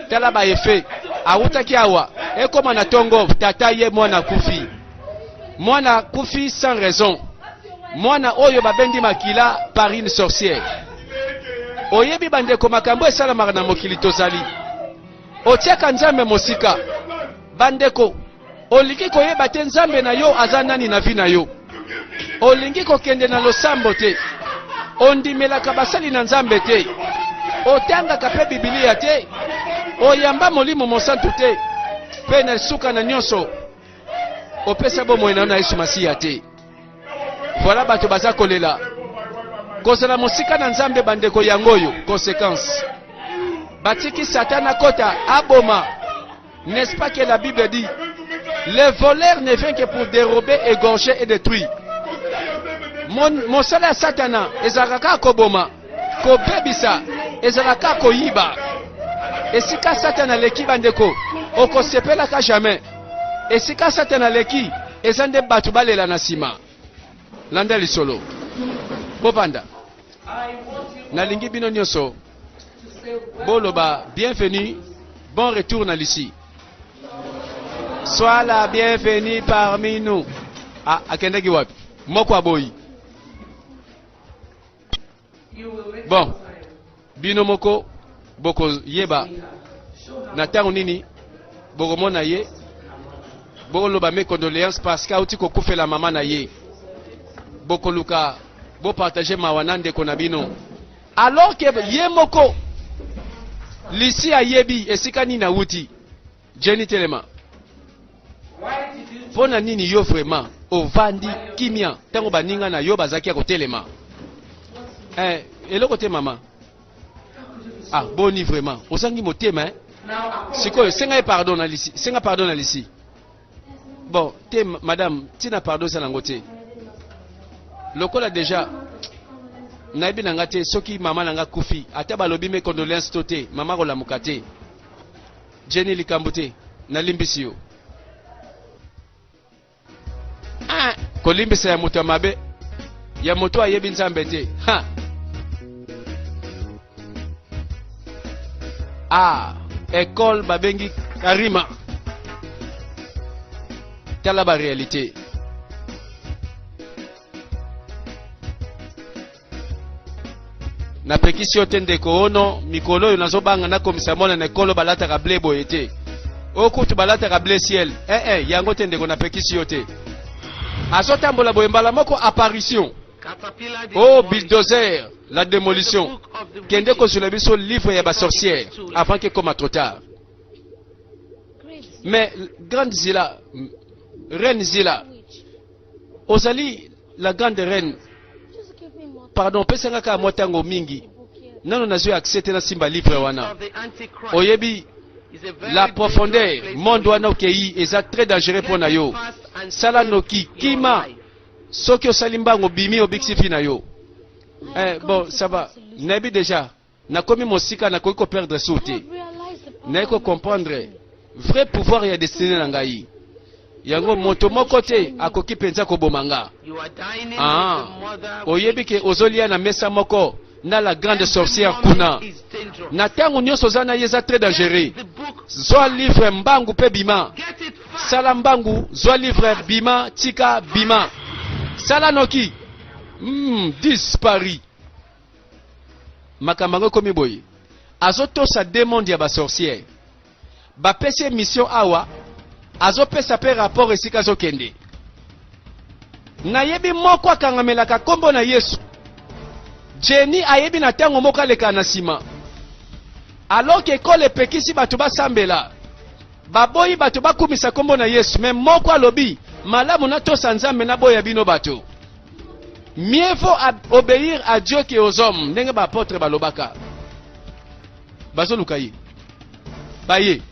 S1: Tala ba effet awutaki awa ekoma na tongo tata ye mwana akufi mwana akufi sans raison mwana oyo babendi makila par une sorcière oyebi bandeko makambo esalamaka na mokili tozali otiaka nzambe mosika bandeko olingi koyeba te nzambe na yo aza nani na vi na yo olingi kokende na losambo te ondimelaka basali na nzambe te otangaka mpe bibilia te oyamba molimo mosantu te mpe na suka na nyonso opesa bomoi na yo na yesu masiya te voilà bato baza kolela kozala mosika na nzambe bandeko yango oyo conséquence batiki satana akota aboma. N'est-ce pas que la Bible dit, le voleur ne vient que pour dérober, égorger et détruire. Mosala ya Satana ezalaka kaka koboma, kobebisa, ezalaka kaka koyiba. Esika Satana aleki bandeko, okosepelaka jamais. Esika Satana aleki, eza nde bato balela na nsima. Landa lisolo. Bovanda. Nalingi bino nyonso boloba bienvenue, bon retour na Lucie. Sois la bienvenue parmi nous. Ah, akendaki wapi? Moko aboyi. Bon, bino moko bokoyeba na ntango nini bokomona ye, boloba mes condoléances parce que auti kokufela mama na ye. Bokoluka bopartage mawa na ndeko na bino alors que ye moko Lisi ayebi esika nini awuti. Jenny telema. Mpo na nini yo vraiment ovandi kimia ntango baninga na yo bazalaki ya kotelema? Eh, eloko te mama. Ah, boni vraiment ozangi motema eh? Sikoyo senga ye pardon na Lisi, senga pardon na Lisi. Bon, te madame, tina pardon eza nango te. Lokola deja nayebi na nga te soki mama na nga kufi, ata balobi mes condoléances to te, mama kolamuka te. Jenny likambo te, nalimbisi yo. Ah, kolimbisa ya moto ya mabe, ya moto ayebi Nzambe te. Ha. Ah, école babengi Karima. Tala ba réalité. Napekisi yo te ndeko ono mikolo oyo nazobanga nakomisa mwana na ekolo balataka ble boye te. Oyo kutu balataka bleu ciel. Eh eh, yango te ndeko napekisi yo te. Azotambola boye mbala moko apparition. Oh bulldozer, la démolition. Kende kozwela biso livre ya ba sorcières avant que ekoma trop tard. Mais grande Zila, reine Zila, ozali la grande reine. Pardon, pesa nga kaka mwa ntango mingi. Nano nazwi accès te nasimba livre wana. Oyebi la profondeur, monde wana okei eza très dangereux mpo na yo. Sala noki, kima. Soki osali mbango obimi obikisi vie na yo. Eh, bon, ça va. Nayebi déjà. Nakomi mosika nakoki ko perdre sous te. Naye ko comprendre vrai pouvoir ya destinée na ngai. Yango moto moko te akoki mpenza koboma nga. Ah, oyebi ke ozolia na mesa moko na la grande sorcière kuna. Na ntango nyonso oza na ye eza très dangereux. Zwa livre mbangu mpe bima. Sala mbangu, zwa livre bima, tika bima. Sala noki. Disparu. Makambo yango ekomi boye. Azotosa deux monde ya ba sorcières. Bapesi ye mission awa, azopesa pe rapport esika azokende. Nayebi moko akangamelaka kombo na Yesu. Jenny ayebi na tango moko aleka na sima. Alors que ekole epekisi bato basambela. Baboyi bato bakumisa kombo na Yesu, mais moko alobi malamu natosa Nzambe naboya bino bato. Mieux vaut obéir à Dieu que aux hommes, ndenge ba apôtres balobaka. Bazoluka ye. Baye.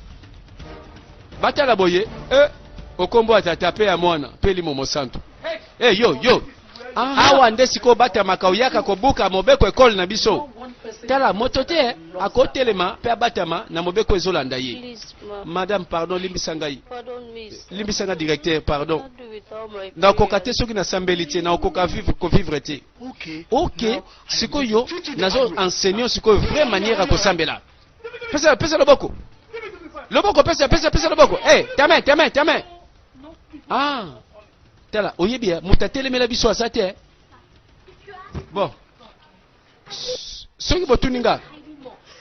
S1: Batala boye, eh, okombo ya tata pe ya mwana pe limo mosantu. Eh, yo yo. Awa nde sikoyo batamaka oyaka kobuka mobeko ekole na biso. Tala moto te akotelema pe abatama na mobeko ezolanda ye. Madame pardon, limbisa ngai. Limbisa nga directeur pardon. Nakoka te soki nasambeli te, nakoka vivre ko vivre te. Ok, sikoyo nazo enseigner sikoyo vraie manière ya kosambela. Pesa pesa loboko. Loboko pesa pesa pesa loboko. Eh, ta main, ta main, ta main. Ah. Tala, oyebi ya moto atelemela biso aza te. Bon. Soki botuni nga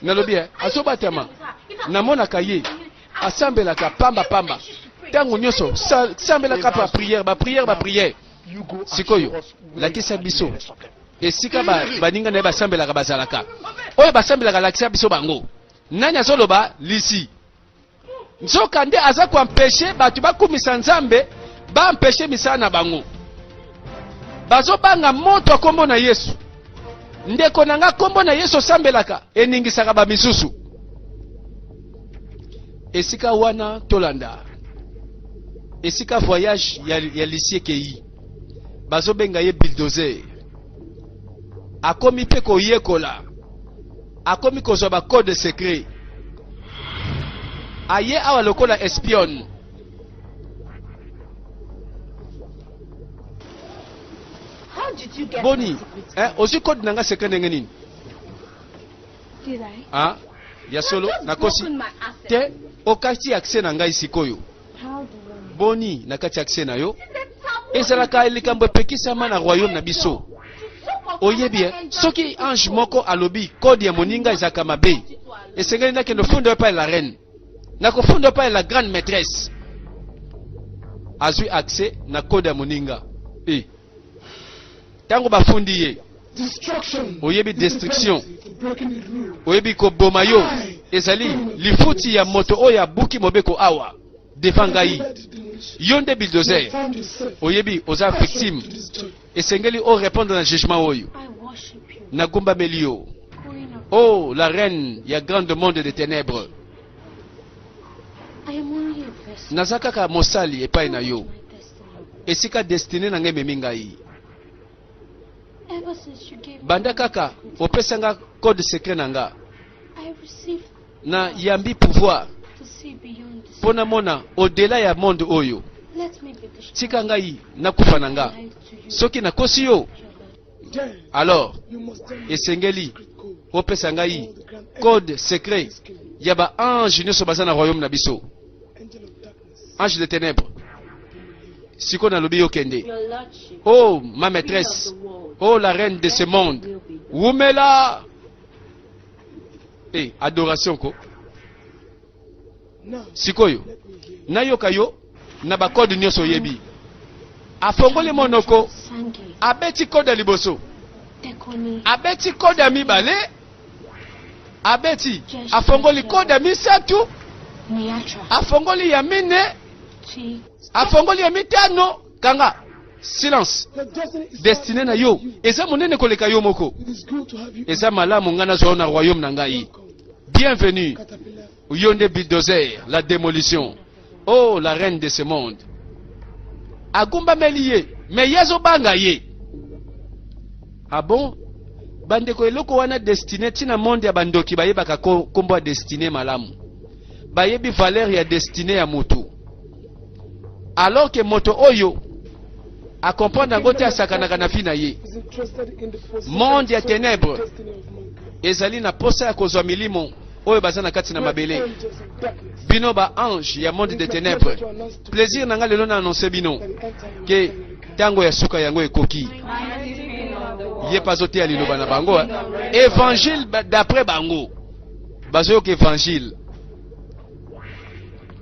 S1: nalobi eh, azobatama namonaka ye asambelaka pamba pamba ntango nyonso sambelaka pa prière ba prière ba prière. Sikoyo lakisa biso esika baninga na ye basambelaka bazalaka oyo basambelaka, lakisa biso bango. Nani azoloba lisi? Nzoka nde aza koempeshe bato bakumisa Nzambe, baempeshe misala na bango. Bazobanga moto ya kombo na Yesu. Ndeko na nga, kombo na Yesu osambelaka eningisaka ba misusu. Esika wana tolanda esika voyage ya Lisie ekei, bazobenga ye bulldozer. Akomi mpe koyekola, akomi kozwa ba code secret. Aye awa lokola espionne. Boni, eh, ozwi code na nga secret ndenge nini? Ah, ya solo nakosi te, okati accès na ngai sikoyo. Boni na kati accès na yo ezalaka likambo epekisama na royaume na biso. Oyebi eh, soki ange moko alobi code ya moninga ezalaka mabe, esengeli nakende ofunda epai la reine, nakofunda epai la grande maîtresse. Azwi accès na code ya moninga e ntango bafundi ye.
S5: Destruction
S1: Oyebi
S5: is the
S1: destruction.
S5: penalty for breaking the rule.
S1: Oyebi koboma yo ezali lifuti ya moto oyo abuki mobeko awa devant ngai.
S5: Caterpillar the demolition.
S1: Yo nde
S5: You
S1: bulldozer,
S5: found yourself
S1: oyebi oza
S5: ushered
S1: victime,
S5: to this judgment.
S1: esengeli orépondre na jugement oyo.
S2: I worship you,
S1: Nagumbameli yo,
S2: Queen of.
S1: oh la reine ya grande monde de ténèbres.
S2: I am only a vessel.
S1: Naza kaka mosali epai na yo,
S2: My destiny.
S1: esika destine na ngai ememi ngai.
S2: Ever since you gave me
S1: Banda kaka opesa nga code secret na nga,
S2: I received
S1: na yambi pouvoir
S2: to see beyond this.
S1: mpo namona au-delà ya monde oyo.
S2: Let me be destroyed.
S1: Tika ngai nakufa na nga
S2: Lie to you,
S1: soki nakosi yo.
S2: your Lord.
S5: Then
S1: Alors
S5: you must tell me
S1: esengeli
S5: the secret code.
S1: opesa ngai
S5: All the grand
S1: code secret
S5: this kingdom.
S1: ya baange nyonso baza na royaume na biso.
S5: Angel of darkness.
S1: Ange de ténèbre, sikoyo nalobi yo kende.
S2: Your Lordship,
S1: Oh ma
S2: Queen of
S1: maîtresse,
S2: the world.
S1: oh la reine de ce monde,
S2: Will be done.
S1: wumela. E adoration ko.
S5: Now
S1: Sikoyo
S5: let me hear.
S1: nayoka yo na bakode nyonso oyebi. Afongoli monoko,
S2: Sange,
S1: abeti kode ya liboso,
S2: Tekoni,
S1: abeti kode ya mibale, abeti, afongoli kode ya misato,
S2: Niatra,
S1: afongoli ya mine,
S2: Chi,
S1: afongoli ya mitano. Kanga silence.
S5: Your destiny is
S1: Destine na yo eza monene koleka yo moko.
S5: It is good to have you.
S1: Eza malamu ngai nazwa yo na royaume na ngai.
S5: Welcome,
S1: Bienvenue.
S5: Caterpillar.
S1: Yo nde bulldozer, la démolition, oh la reine de ce monde. Agumbameli ye, me ye azobanga ye. Ah bon, bandeko, eloko wana destine ntina monde ya bandoki bayebaka kombo ya destine malamu, bayebi valeur ya destine ya motu, alors que moto oyo akomprendre yango te asakanaka na vi na ye.
S5: Is interested in the possession
S1: Monde ya
S5: of the
S1: ténèbres.
S5: destiny of mankind.
S1: Ezali na posa ya kozwa milimo oyo baza na kati na mabele.
S5: Angels of darkness.
S1: Bino baange ya monde
S5: It
S1: de
S5: is my
S1: ténèbres,
S5: pleasure to announce to
S1: plaisir na ngai lelo na annonce bino
S5: you that the end time
S1: ke
S5: is finally come.
S1: ntango ya suka yango ekoki. Ye mpe azoteya liloba na bango, eh. Évangile d'après bango bazoyoka évangile.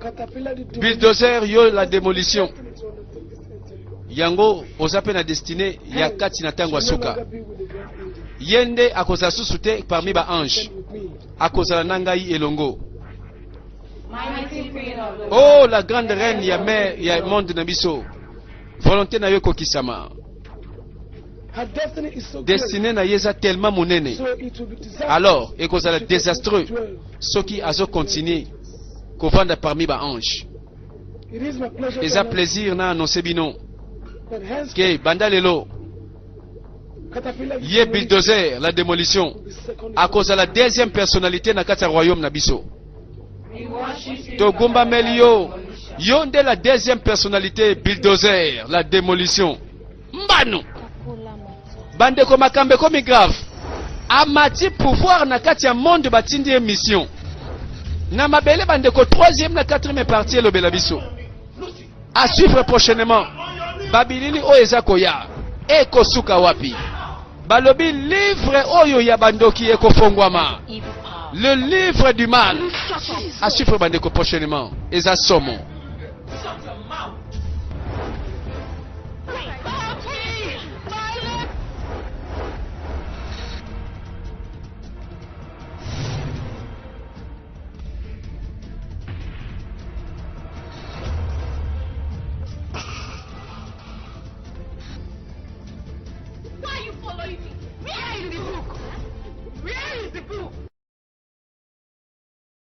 S5: Caterpillar the demolition.
S1: Bulldozer, yo la démolition,
S5: Destiny to undertake this end time.
S1: yango oza mpe na destine ya kati na ntango ya
S5: Shall no
S1: suka.
S5: longer be with the grand angel.
S1: Ye nde akozala susu te parmi baange,
S5: Stand with me.
S1: akozala na ngai elongo. Oh la grande reine ya mer ya monde na biso, volonté na yo ekokisama.
S5: Her destiny is so great,
S1: Destine na ye eza tellement monene,
S5: so it will be disastrous
S1: alors ekozala
S5: if she continues to
S1: désastreux
S5: dwell.
S1: soki azokontinue kovanda parmi baange.
S5: It is my pleasure to
S1: Eza
S5: announce
S1: plaisir na annonce bino
S5: that henceforth
S1: ke banda lelo
S5: Caterpillar the
S1: ye
S5: demolition
S1: bulldozer la démolition
S5: will be second in
S1: akozala deuxième personnalité na kati ya royaume na biso. Togumbameli yo, yo nde la deuxième personnalité, bulldozer la démolition. Mbano
S2: Kakula Mata,
S1: bandeko, makambo ekomi grave. Amati pouvoir na kati ya monde, batindi ye mission na mabele. Bandeko, troisième na quatrième partie elobela biso, à suivre prochainement. Babilili oyo eza koya ekosuka wapi? Balobi livre oyo ya bandoki ekofongwama,
S2: evil power.
S1: le livre du mal. À suivre bandeko prochainement, eza somo.